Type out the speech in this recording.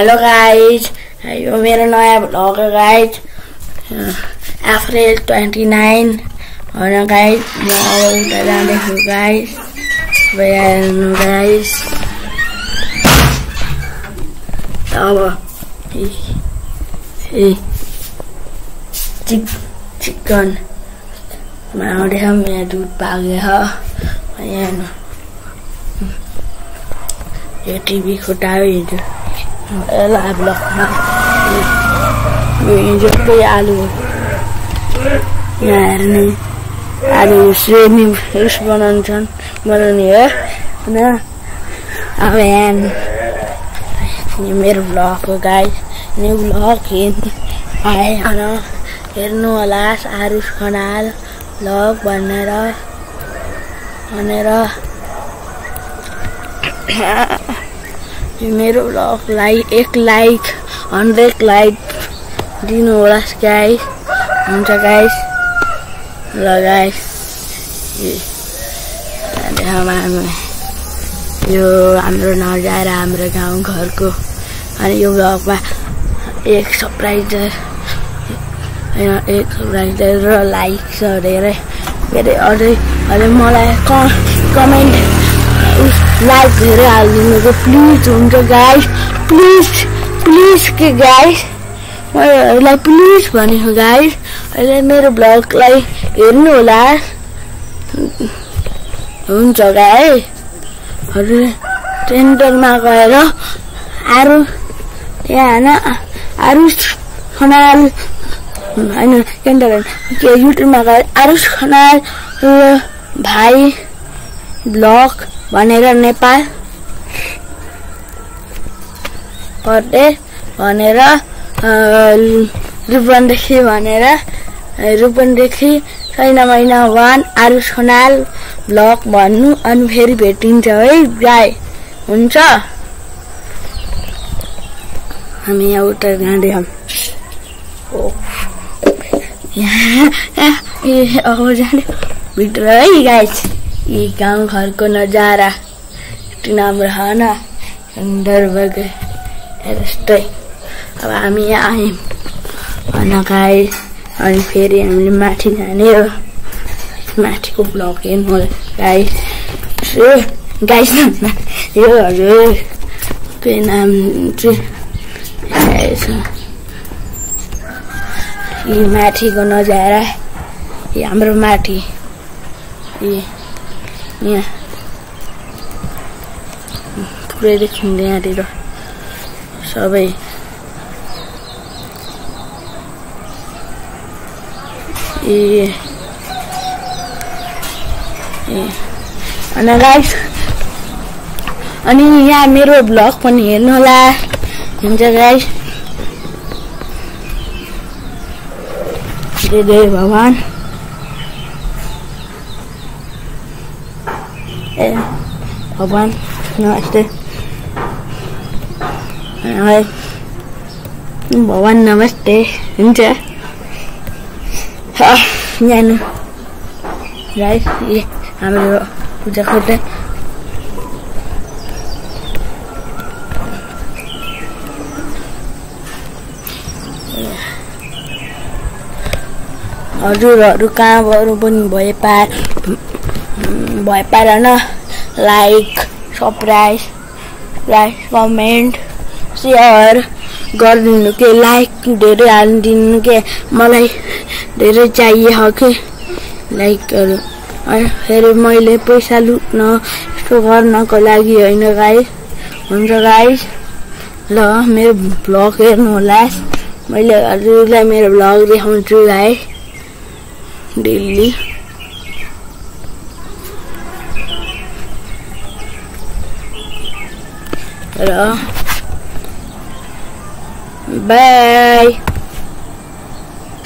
Hello guys, यो मेरो नयाँ भ्लग हो गाइज। अप्रिल 29 होइन गाइज, म उता जाँदैछु गाइज। हेर्नु गाइज, अब चिकन बनाउँदैछ। यहाँ दुध पाकेछ। यहाँ यो टिभी खुट्टायो हिजो यसलाई ब्लकमा यो हिजोकै आलु यहाँ हेर्ने आलु सेमी उस बनाउने हो होइन। अब यहाँ मेरो ब्लग हो गाइस। न्यू ब्लग हेर्नु होला, आरुष खनाल ब्लग भनेर मेरो ब्लगलाई 1 लाइक 100 लाइक दिनु होला गाइस। हुन्छ गाइस, ल गाइस, यो हाम्रो नजारा हाम्रो गाउँ घरको। अनि यो ब्लगमा एक सब्सक्राइबर र लाइक छ धेरै अझै मलाई कमेन्ट लाइक धेरै हालिदिनुको प्लिज। हुन्छ गाइस, प्लिज के गाइस, मलाई प्लिज भनेको गाइस। अहिले मेरो ब्लगलाई हेर्नु होला। हुन्छ गाइस, सेन्टरमा गएर आरुष खनाल होइन सेन्टर के युट्युबमा गएर आरुष खनाल भाइ ब्लग भनेर नेपाल प्रदेश भनेर रूपन्देही छैन महिना 1 आरुष खनाल ब्लग भन्नु। अनि फेरि भेटिन्छ है गाई। हुन्छ, हामी यहाँ उता जाँदैछौँ। अब जाने भित्र है गाइस। यी गाउँ घरको नजारा यति राम्रो छ न, सुन्दर बगे यस्तै। अब हामी यहाँ आयौँ भन गाइस। अनि फेरि हामीले माथि जाने हो। माथिको ब्लग हेर्नु होला गाइस। गाइस यो हजुर के नाम चाहिँ यी माथिको नजारा, यी हाम्रो माथि यहाँ पुरै देखिन्छ यहाँतिर सबै। अनि गाइस, अनि यहाँ मेरो ब्लग पनि हेर्नु होला। हुन्छ गाइस, जय जय भगवान। भगवान नमस्ते, भगवान नमस्ते। हुन्छ यहाँ गाइस, हाम्रो पूजा खोज्दै हजुरहरू कहाँबाट पनि भए पार लाइक सब्सक्राइब कमेन्ट सेयर गरिदिनु के। लाइक धेरै हालिदिनु के, मलाई धेरै चाहियो के लाइकहरू। फेरि मैले पैसा लुट्न यस्तो गर्नको लागि होइन गाइस। हुन्छ गाइस, ल मेरो ब्लग हेर्नु होला। मैले हजुरलाई मेरो ब्लग देखाउँछु गाइस डेली। र बाई।